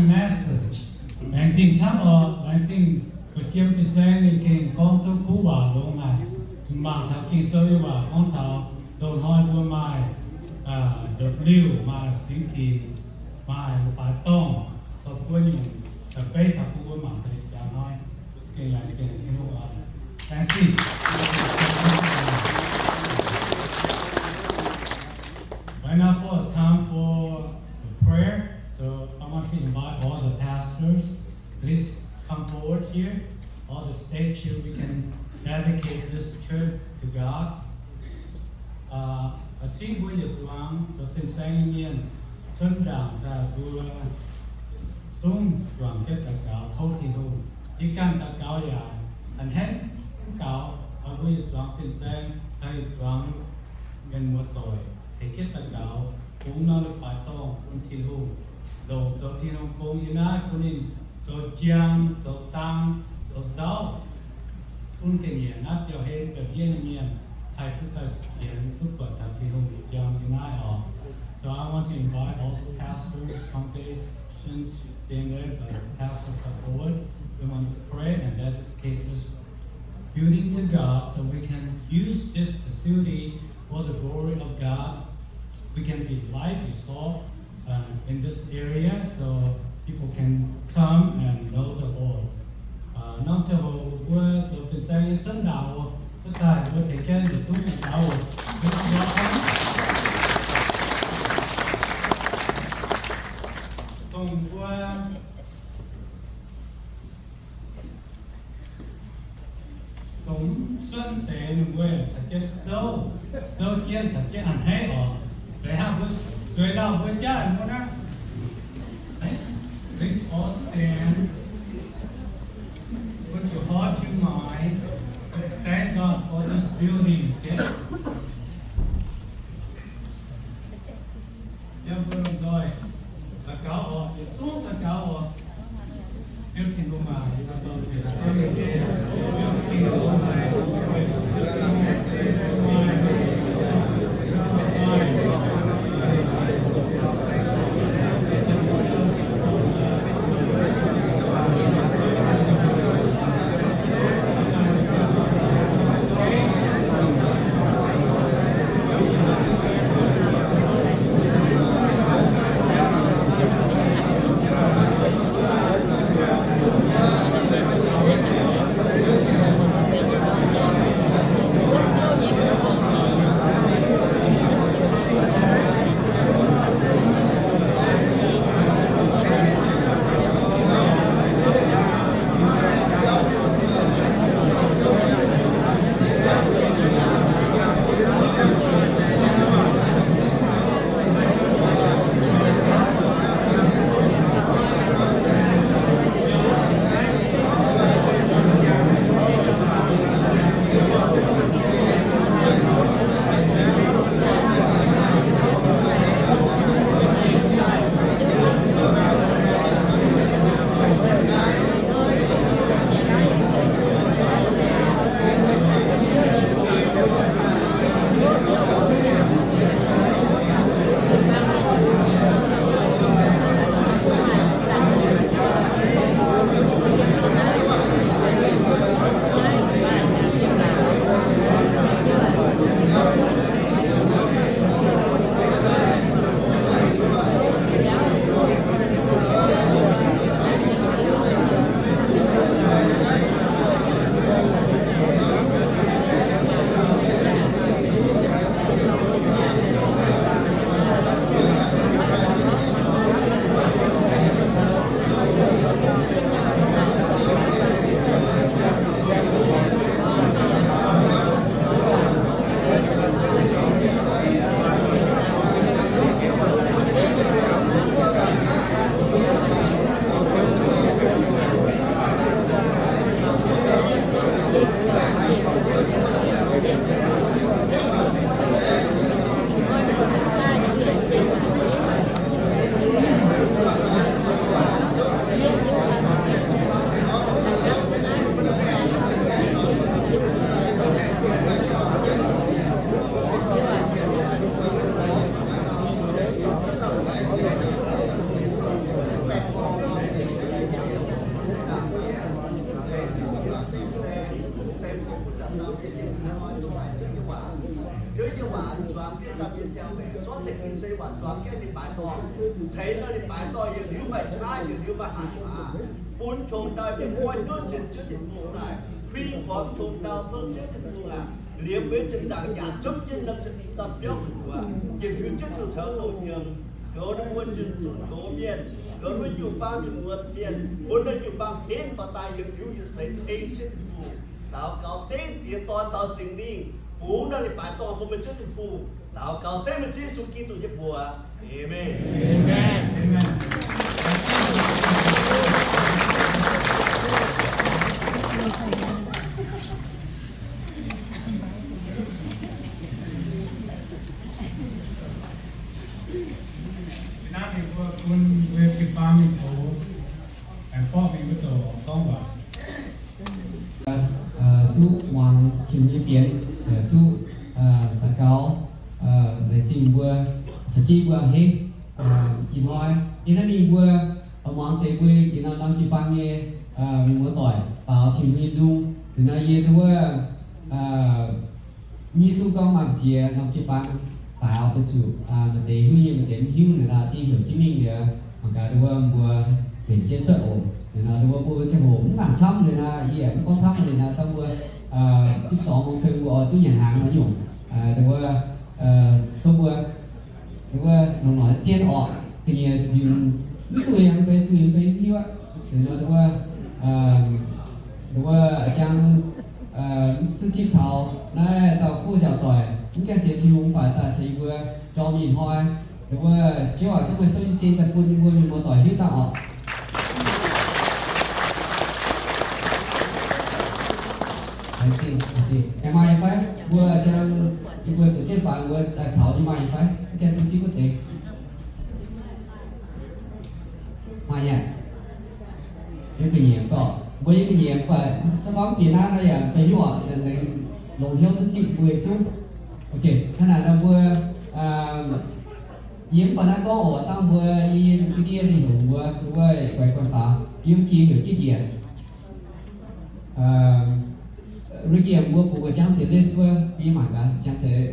Message. Laengz zingh camv oc. Laengz zingh fu'jueiv fin-saeng ninh gengh gorngv duqv kuv waac longx haic. Mangc taux Ging-Sou nyei waac gorngv taux loz-hnoi mbuo maaih ndopv-liuh, maaih singx dinc, maaih leiz-baaix dorngh, zoux buo nyungc, beiv taux bun mbuo mangc deix jaax hnoi. Gengh laengz zingh Tin-Hungh oc. Laengz zingh. Right now for a time for the prayer. So I want to invite all the pastors. Please come forward here. All the stage here, we can dedicate this church to God. Aa cingv mbuo yietc zuangx zoux fin-saeng nyei mienh cuotv ndaangc daaih mbuo zungv juangc jienv daux gaux tov Tin-Hungh. Yie ganh daux gaux yaac a'hneiv mv gaux, mbuo yietc zuangx fin-saeng, yietc zuangx mienh muoz-doic tengx jienv daux gaux, bungx norm leiz-baaix dorngh bun Tin-Hungh, longc zoux Tin-Hungh gong yiem naaiv bun ninh zoux njang, zoux dang, zoux nzauv, bun ga'nyiec naaiv biauv-hlen biauv-ndiev nyei mienh haih duqv daaih sienx, duqv buatc taux Tin-Hungh nyei njang yiem naaiv oc. So I want to invite all the pastors, congregations, stand up, uh, pastor come forward. We want to pray and dedicate this building to God so we can use this facility for the glory of God. We can be light, be salt, uh, in this area so people can come and know the Lord. Aa norm ziangh hoc mbuo zoux fin-saeng nyei cuotv ndaangc oc, cuotv daaih mbuo tengx jienv yietc zungv daux gaux oc. Dongh mbuo dongh mv cuotv deix ninh mbuo caux jienv souv, souv jienv caux jienv a'hneiv oc. Deix hnangv mbuo zueiz lauh mbuo jaav mbuo naaiv. Please all stand. Put your heart, your mind. Thank God for this building, okay? Yiem mbuo lomh nzoih daux gaux oc, yietc zungv daux gaux oc. Ziouv nyei waac zuangx jienv daaih mienh ziangh maengc, zorqv deix Ging-Sou nyei waac zuangx jienv ninh baaix dorngh, ceix nor ninh baaix dorngh yietc liuz maaih qaqv, yietc liuz maaih hatc aqv. Bun tongx ndau mienh goiv hnyouv sienx Ziouv Tin-Hungh daaih, kuing gormx tongx ndau tov Ziouv Tin-Hungh aac, liemh mbuo nyei ziepc nzaangc yaac zunv jienv norm ziepc nzaangc biauv gu'nguaaz, yietc liuz Ziouv Tin-Hungh caux doqc nyiemc, goux ninh mbuo zunh doz mienh, goux ninh mbuo jiu-baang nyei muoz mienh, bun ninh jiu-baang henv faaux daaih yietc liuz yietc seix ceng Ziouv Tin-Hungh. Daux gaux dengv Diex, Dorn caux Singx Lingh fungx nor ninh baaix dorngh bun meih Ziouv Tin-Hungh. Daux gaux dengv meih Ziouv Yesu Giduc nyei mbuox. Aamen. Naaiv ninh mbuo bun mbuo jiu-baang mienh gox, aengx borqv mingh wuov douc gorngv waac. Duqv muangx Tin-Hungh nyei fienx, duqv daux gaux, laengz zingh mbuo, caux jienv mbuo a'hneiv. Ih hnoi yie naaiv mingh mbuo muangx deix mbuo yietc norm norm jiu-baang nyei mienh muoz-doic baaux Tin-Hungh nyei nzung. Liuz nor yie nduov mv hiuv duqv gorngv maaih mbu'ziex norm jiu-baang baaux benx zuqc maaih deix hiuv nyei, maaih deix mv hiuv. Liuz nor dieh heuc jienv mingh liuz, mangc gaax nduov mbuo mbenc jienv cuotv oc. Liuz nor nduov mbuo ziangh hoc mv nangc camv liuz nor, yie yaac mv gorngv camv liuz nor, dangh mbuo sipv sorngx mbuo keu mbuo oix duqv nyanc hnaangx nor nyungc. Nduov, nduov mbuo, nduov longc noic dien orqc, ga'nyiec mbiungc mv duih yaac mv bei, duih mv bei mv hiuv aqv. Liuz nor nduov, nduov jangx duqv zipv taux naaiv dauh kuv nziaauc doic, mv gaengh sienx Tin-Hungh mv baac daaih ceix mbuo jorm ih hnoi. Nduov, Ziouv aac, tov meih souv jiez sin daaih bun mbuo mienh muoz-doic hiuv dangh orqc. Laengz zingh, laengz zingh. Aengx maaih nyei fai? Mbuo jangx, yie mbuo zuqc jienv baaix mbuo daaih taux nyei maaih nyei fai? Mv gaengh duqv zipv wuov deix. Maaih nyei aqv. Yiem ga'nyiec dorh. Mbuo yiem ga'nyiec mv baac se gorngv bieqc naaiv nor yaac da'hiuv oc, longx hnyouv duqv zipv mbuo yietc zungv. Ok, hnangv naaic nor mbuo, yie mv baac naaiv gorngv oc, dangh mbuo yiem ndie ninh heuc mbuo, mbuo guaix guanh faaux, yiem jiex heuc jienv njiec. Ricky mbuo bungx gu'jangv deix list wuov, yie mangc gaax jangx deix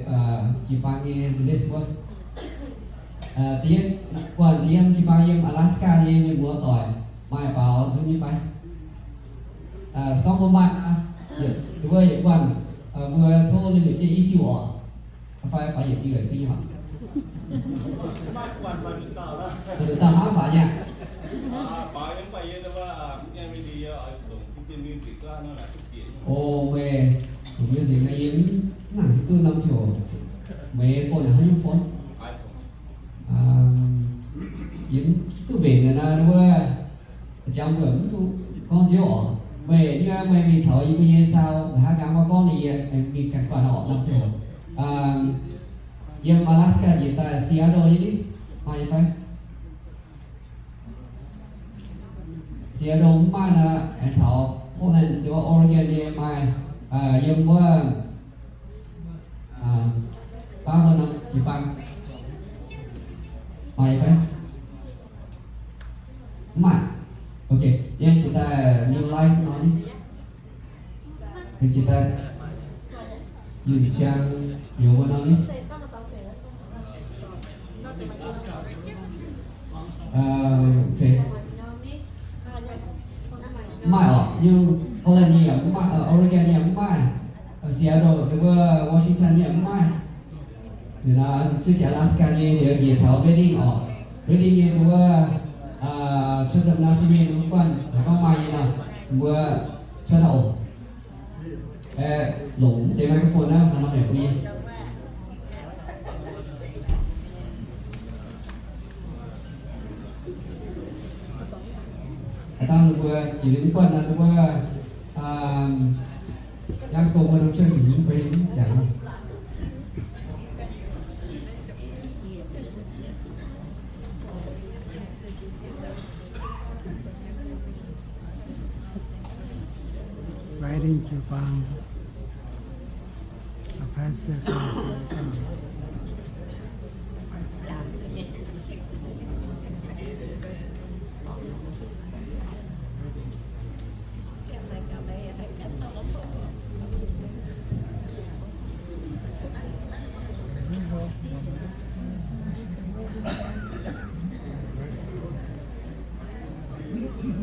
jiu-baang nyei list wuov. Da'yietv, buatc da'yietv jiu-baang yiem Alaska nyei mienh muoz-doic, maaih baaux nzung nyei fai? Se gorngv mbuo maaih, wuov yietc buatc, mbuo tov ninh mbuo jienv i diuh oc. Fai faaux yietc diuh zingh nyei maah. Nduqc dauh hnangv faaux nyei. O, meih, music naaiv yie mv nangc hiuv duqv norm ziouc, meih phone naaic haaix nyungc phone? Yie mv duqv mbenc naaiv wuov. Jangx mbuo mv duqv gorngv Ziouv oc. Meih nyei, meih mingh caux yie mbuo nyei sao nqa'haav nqaang maiv gorngv ninh yie, mingh ganh guanh oc, norm ziouc. Yiem Alaska njiec daaih Seattle nyei ni, maaih nyei fai? Seattle mv maaih nor, aengx taux Portland, nduov Oregon nyei maaih, yiem wuov, baav wuov norm jiu-baang maaih nyei fai? Mv maaih. Ok, yie jiex daaih New Life nor ni. Yie jiex daaih Yunh Siang Youz wuov nor ni. Ok. Mv maaih oc, yiem Portland nyei yaac mv maaih, Oregon nyei yaac mv maaih, Seattle, nduov Washington nyei yaac mv maaih. Liuz nor zuov jiex Alaska nyei liuz njiec taux Redding oc. Redding nyei nduov cuotv Nazareth mv guanh haaix gorngv maaih nyei nor, mbuo cuotv daaih oc. Longc deix microphone naaiv haaix norm yaac bun yie. Haaix dauh ninh mbuo jiex liuz mv guanh nor, ninh mbuo yangh gong mbuo norm cuotv hingh mv bei mv jangx. Riding jiu-baang. A pastor. Hello,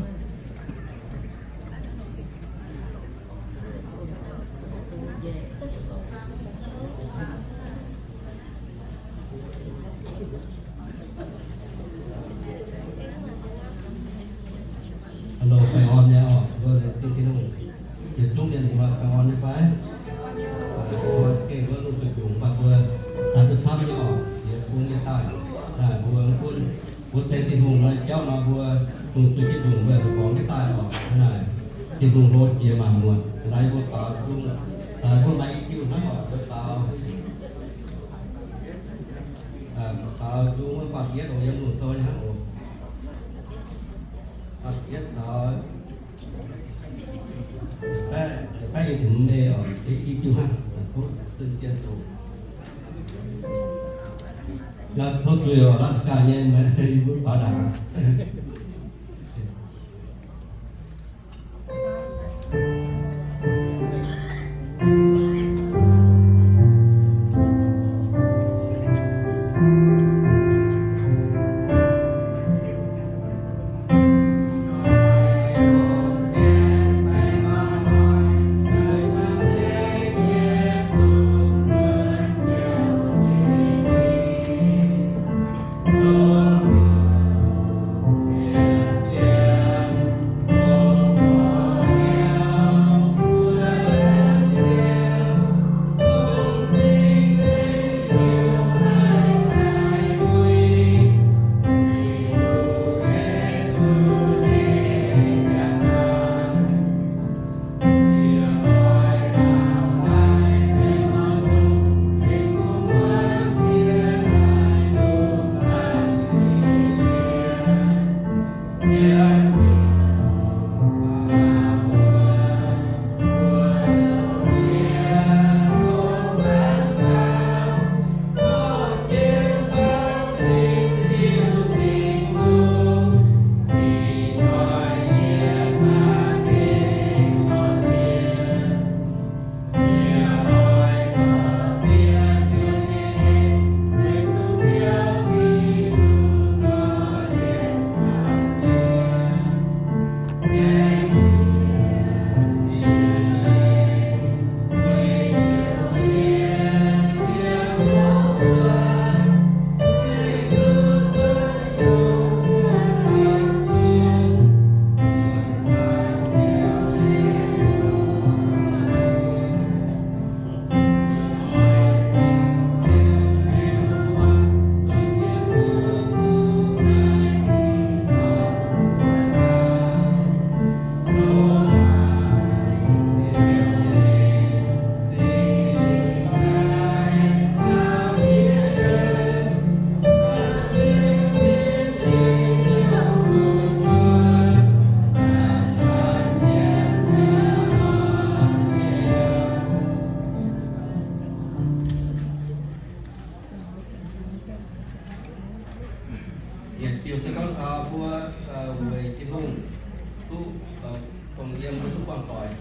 baengh orn nyei oc, mbuo laengz zingh Tin-Hungh. Yietc zungv mienh muoz baengh orn nyei fai? Mbuo gengh wuov lungh zuqc njungc, mv baac mbuo daaih duqv camv nyei oc, jiex bung nyei daaih. Naaic mbuo gunv, mbuo ceng Tin-Hungh nor, jauv nor mbuo lungh zuqc njungc mbuo borngz jienv daaih oc. Naaic Tin-Hungh hlo jiex maanc muotc. Naaiv mbuo baaux nzung, mbuo maaih i diuh hnangv oc, mbuo baaux, baaux nzung wuov faah yietv oc, yiem lungh sou nyei hnangv oc. Faah yietv caux Da'faanh, da'faanh yie tengx mv ei oc, i diuh hnangv, tov zunh jien zoqc. Yaac tov zuiz oc, Alaska nyei, maiv mbuo baaux ndaangc. Yietc diuh se gorngv taux mbuo weic Tin-Hungh duqv dongh yiem mbuo duqv buangh doic.